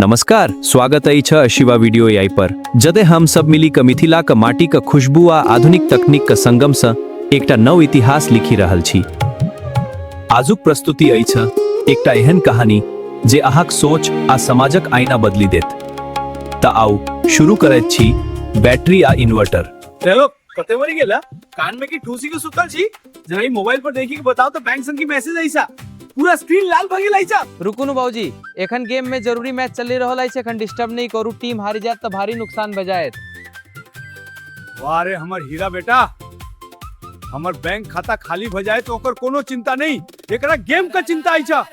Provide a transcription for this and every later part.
नमस्कार, स्वागत अछि शिवा वीडियो एआई पर, जदे हम सब मिली क मिथिला क माटी क खुशबू आ आधुनिक तकनीक क संगम सँ एकटा नव इतिहास लिखि रहल छी। आजुक प्रस्तुति अछि एकटा एहन कहानी जे अहाँक सोच आ समाजक आईना बदलि देत। त आउ शुरू करैत छी बैटरी आ इन्वर्टर। हेलो, कते मरी गेला? कान में की ठूसी के सुतल छी? जरा ई मोबाइल पर देखी के बताओ तो, बैंक सन की मैसेज ऐसा पूरा स्क्रीन लाल भ गेल ऐसा। रुकू नु बाबूजी, एखन गेम में जरूरी मैच चलि रहल अछि, एखन डिस्टर्ब नहीं करू, टीम हारि जायत तऽ भारी नुकसान भऽ जायत। वाह रे हमर हीरा बेटा, हमर बैंक खाता खाली भ जाए तो ओकर कोनो चिंता नहीं, एकरा गेम का चिंता ऐसा।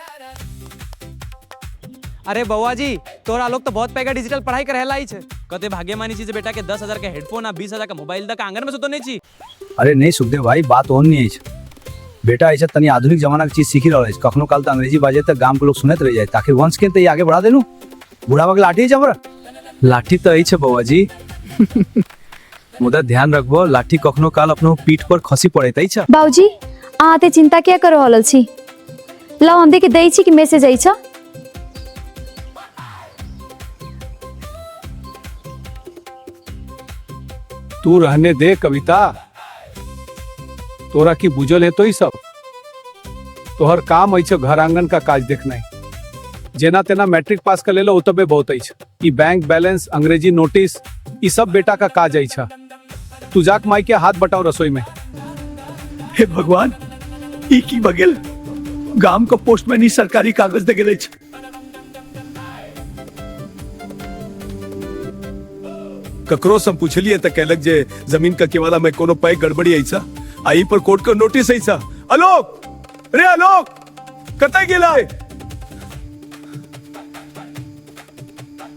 अरे बउआ जी, तोरा लोग तो बहुत पैगा डिजिटल पढ़ाई कर रहला अछि, कते भाग्यमानी छी जे बेटा के 10,000 के हेडफोन आ 20,000 के मोबाइल दक आंगन में सुतोने छी। अरे नहीं सुखदेव भाई, बात ओहन नहीं अछि। बेटा ऐसा तनी आधुनिक जमाना के चीज सीखी रहल अछि। कखनो काल तऽ अंग्रेजी बाजे तऽ गाम के लोग सुनैत रह जाए। आखिर वंश के तऽ ई आगे बढ़ा देलू। बुढ़ावा के लाठी अछि हमरा। लाठी तऽ अछि बउआ जी, मुदा ध्यान रखबो, लाठी कखनो काल अपनो पीठ पर खसी पड़ैत अछि। बाबूजी, अहाँ एते चिंता किया कर रहल छी? लाउ हम देखे दै छी कि मैसेज अछि। तू रहने दे कविता, तोरा की बुझल है तो ही सब। तोहर काम अछि घर आंगन का काज देखनाइ। जेना तेना मैट्रिक पास कर लेलो ओतबे बहुत अछि। ई बैंक बैलेंस, अंग्रेजी नोटिस, ई सब बेटा का काज अछि। तू जाक माई के हाथ बटाओ रसोई में। हे भगवान, ई की बगेल? गाम का पोस्टमैन ई सरकारी कागज दे गेल अछि। ककरो से पूछलिए तऽ कहलक जे जमीन का केवाला में कोनो पैघ गड़बड़ी अछि आ ई पर कोर्ट का नोटिस अछि। आलोक रे आलोक, कतय गेला?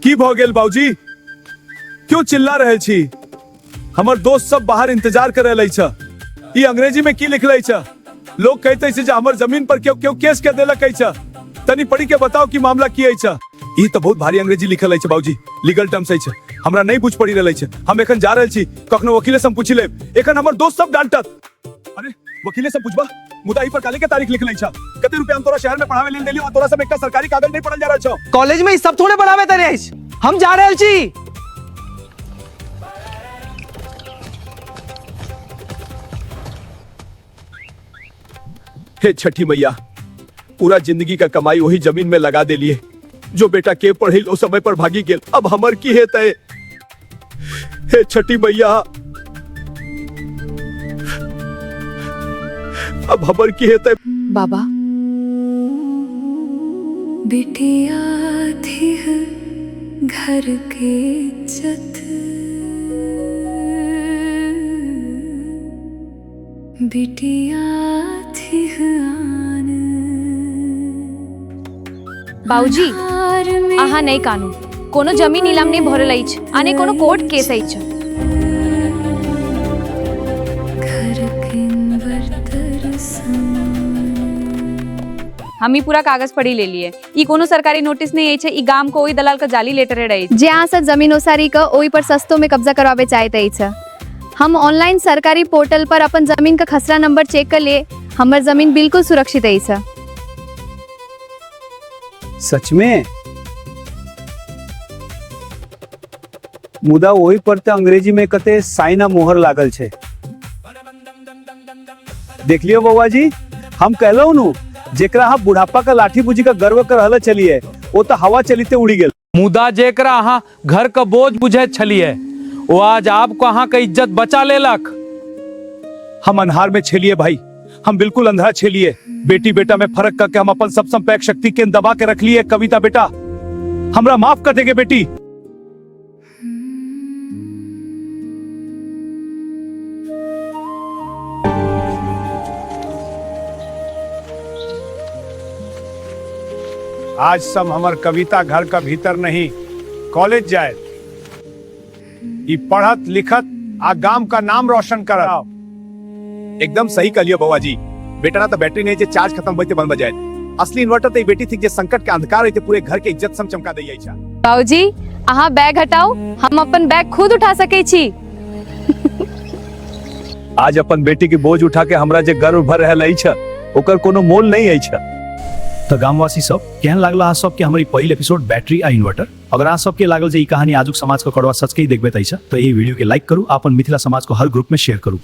की भऽ गेल बाबूजी? क्यों चिल्ला रहल छी? हमर दोस्त सब बाहर इंतजार कर रहल अछि। ई अंग्रेजी में की लिखल अछि? लोग कहते अछि जे हमर जमीन पर केओ केओ केस के देलक अछि। तनी पढ़ी के बताओ कि मामला की अछि। ई तऽ बहुत भारी अंग्रेजी लिखल अछि बाबूजी, लीगल टर्म्स अछि, हमरा नहीं बुझ पड़ि रहल अछि। हम एखन जा रहल छी, कखनो वकीले से हम पूछि लेब। एखन हमर दोस्त सब डांटत। अरे वकीले से पूछबा, मुदा ई पर काले के तारीख लिखल अछि। कते रुपया हम तोरा शहर में पढ़ावे लेल देलियो आ तोरा सब एकटा सरकारी कागज नहीं पढ़ल जा रहल छौ। कॉलेज में ई सब थोड़े पढ़ावे तरे अछि, हम जा रहल छी। हे छठी मैया, पूरा जिंदगी का कमाई वही जमीन में लगा दे लिए। जो बेटा के पढ़े लो समय पर भागी गेल, अब हमर की है तय? हे छठी मैया, अब हमर की है तय? बाबा, बिटिया थी घर के इज्जत, बिटिया थी आन। बाबूजी, अन्हार में अहाँ नहि कानू, कोनो जमीन नीलाम नहि भऽ रहल अछि आ नहि कोनो कोर्ट केस अछि। घर के इन्वर्टर समान। हम ई पूरा कागज पढ़ी लेलिए, ई कोनो सरकारी नोटिस नहीं अछि, ई गाम को ओहि दलाल के जाली लेटर अछि। जे अहाँ सब जमीन ओसारी के ओहि पर सस्तो में कब्जा करवाबे चाहैत अछि, हम ऑनलाइन सरकारी पोर्टल पर अपन जमीन के खसरा नंबर चेक कर लिए, हमर जमीन बिल्कुल सुरक्षित अछि। सच में? मुदा ओहि पर तऽ अंग्रेजी में कते साइन आ मोहर लागल छै। देख लियो बउआ जी, हम कहलहुँ नु, जेकरा अहाँ बुढ़ापा का लाठी बुझी का गर्व कर रहल छलिए, ओ तऽ हवा चलिते उड़ी गेल। मुदा जेकरा अहाँ घर के बोझ बुझैत छलिए, ओ आज आपको अहाँ के इज्जत बचा लेलक। हम अन्हार में छेलिए भाई, हम बिल्कुल अंधरा छेलिए। बेटी बेटा में फर्क करके हम अपन सब संपैक शक्ति के दबा के रख लिए। कविता बेटा, हमरा माफ कर देंगे बेटी। आज सब हमर कविता घर का भीतर नहीं कॉलेज जाए, ई पढ़त लिखत आ गाम का नाम रोशन करत। एकदम सही कहलियो बउआ जी, बेटा ना तो बैटरी नहीं जे चार्ज खत्म होते बंद जाए। असली इन्वर्टर तो ई बेटी थी जे संकट के अंधकार होते पूरे घर के इज्जत सम चमका दै छै। बाबूजी, अहाँ बैग हटाउ, हम अपन बैग खुद उठा सकै छी। आज अपन बेटी के बोझ उठा के हमरा जे गर्व भर रहल अछि, ओकर कोनो मोल नहीं अछि। तऽ गामवासी सब केहन लागल अहाँ सबके हमर ई पहिल एपिसोड बैटरी आ इन्वर्टर? अगर अहाँ सबके लागल जे ई कहानी आजुक समाज के कड़वा सच के ही देखबैत अछि, तऽ एहि वीडियो के लाइक करू आ अपन मिथिला समाज को हर ग्रुप में शेयर करू।